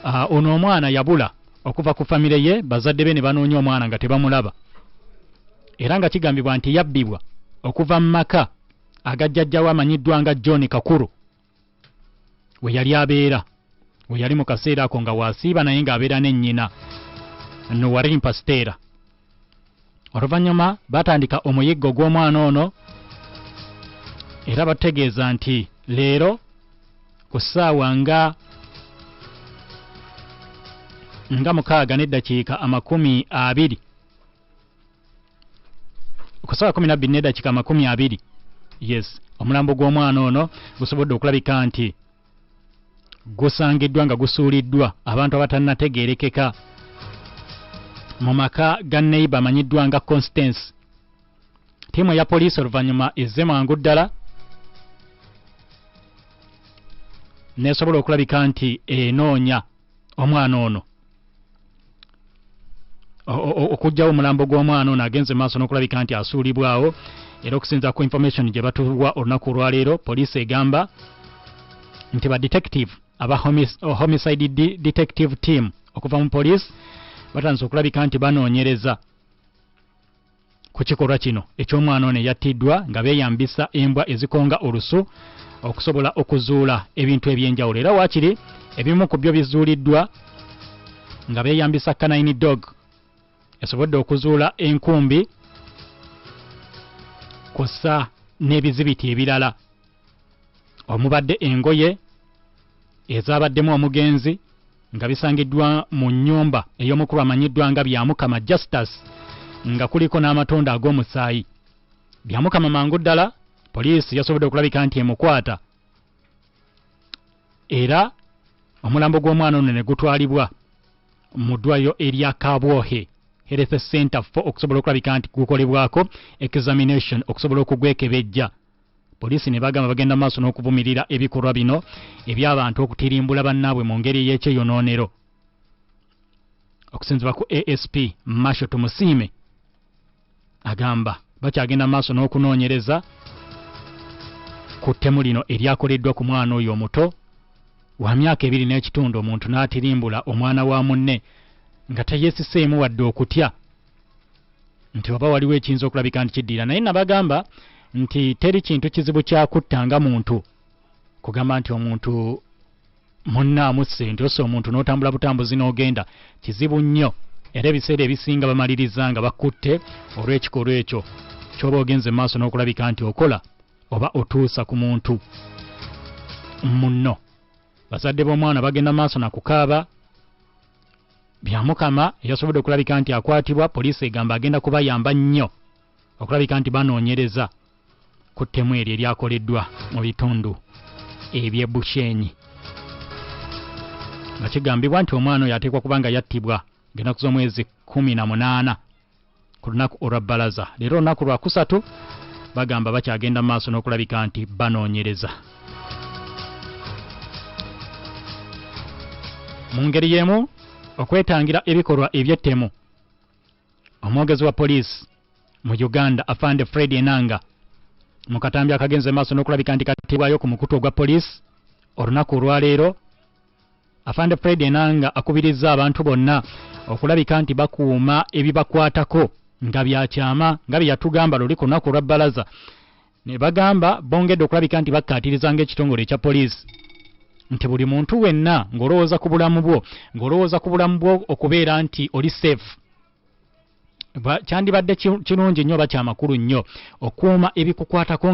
Ono omwana yabula okuva ku famire ye, bazadde be ne banoonya omwana nga tebamulaba, era nga kigambibwa nti yabbibwa okuva mu maka agajjajjawo amanyiddwa nga John Kakuru, we yali abeera, we yali mu kaseera ako nga waasiiba naye ng'abeera ne nnyina Nowarimpa Stella. Oluvannyuma batandika omuyiggo gw'omwana ono, era bategeeza nti leero ku ssaawa nga 6:20, ku ssaawa 12:20, yes, omulambo gw'omwana ono gusobodde okulabika nti gusangiddwa nga gusuuliddwa abantu abatannategeerekeka mu maka ga neighbor amanyiddwa nga Constance. Ttiimu eya poliisi oluvannyuma ezze mangu ddala n'esobola okulabika nti enoonya omwana ono, okuggyawo omulambo gw'omwana ono agenze maaso n'okulabika nti asuulibwawo. Era okusinziira ku information gye batuwa olunaku olwaleero, poliisi egamba nti ba detective aba homicide detective team okuva mu poliisi batandise okulabika nti banoonyereza ku kikolwa kino eky'omwana ono eyattiddwa, nga beeyambisa embwa ezikonga olusu okusobola okuzuula ebintu ebyenjawulo. Era waakiri ebimu ku byo bizuuliddwa nga beeyambisa canine dog esobodde okuzuula enkumbi kw'ossa n'ebizibiti ebirala omubadde engoye ezabaddemu omugenzi, nga bisangiddwa mu nnyumba ey'omukulu amanyiddwa nga Byamukama Justus, nga kuliko n'amatondo ag'omusaayi. Byamukama mangu ddala poliisi yasobodde okulabika nti emukwata, era omulambo gw'omwana ono ne gutwalibwa mu ddwaliro erya Kabwohe Health Center 4 okusobola okulabika nti gukolebwako examination okusobola okugwekebejja. Poliisi ne bagamba bagenda maaso n'okuvumirira ebikolwa bino eby'abantu okutirimbula bannaabwe mu ngeri ey'ekyeyonoonero. Okusinziira ku ASP Marshal Tumusiime, agamba bakyagenda maaso n'okunoonyereza ku ttemu lino eryakoleddwa ku mwana oyo omuto wa myaka 2.5, omuntu n'atirimbula omwana wa munne nga teyeesiseemu wadde okutya nti oba waliwo ekiyinza okulabika nti kiddirira. Naye nabagamba nti teri kintu kizibu kyakuttanga muntu kugamba nti omuntu munna amusse, nti ossa omuntu n'otambula butambuzi n'ogenda, kizibu nnyo. Era ebiseera ebisinga bamaliriza nga bakutte olw'ekikolwa ekyo ky'oba ogenze mu maaso n'okulabika nti okola oba otuusa ku muntu munno. Bazadde b'omwana bagenda maaso na kukaaba. Byamukama eyasobodde okulabika nti akwatibwa, poliisi egamba agenda kubayamba nnyo okulabika nti banoonyereza ku ttemu eryo eryakoleddwa mu bitundu eby'e Bushenyi, nga kigambibwa nti omwana oyo ateekwa kuba nga yattibwa ng'ennaku z'omwezi 18 ku lunaku olwa bbalaza. Leero olunaku lwakusatu, bagamba bakyagenda mu maaso n'okulabika nti banoonyereza. Mu ngeri y'emu, okwetangira ebikolwa eby'ettemu, omwogezi wa poliisi mu Uganda Afande Fred Enanga, mu katambi akagenze maaso n'okulabika nti kattibwayo ku mukutu ogwa poliisi olunaku olwaleero, Afande Fred Enanga akubirizza abantu bonna okulabika nti bakuuma ebibakwatako nga byakyama, nga bye yatugamba luli ku lunaku olwa bbalaza. Ne bagamba bongedde okulabika nti bakkaatiriza ng'ekitongole ekya poliisi nti buli muntu wenna ng'olowooza ku bulamu bwo, ng'olowooza ku bulamu bwo okubeera nti oli safe, kyandibadde kirungi nnyo oba kyamakulu nnyo okuuma ebikukwatako nga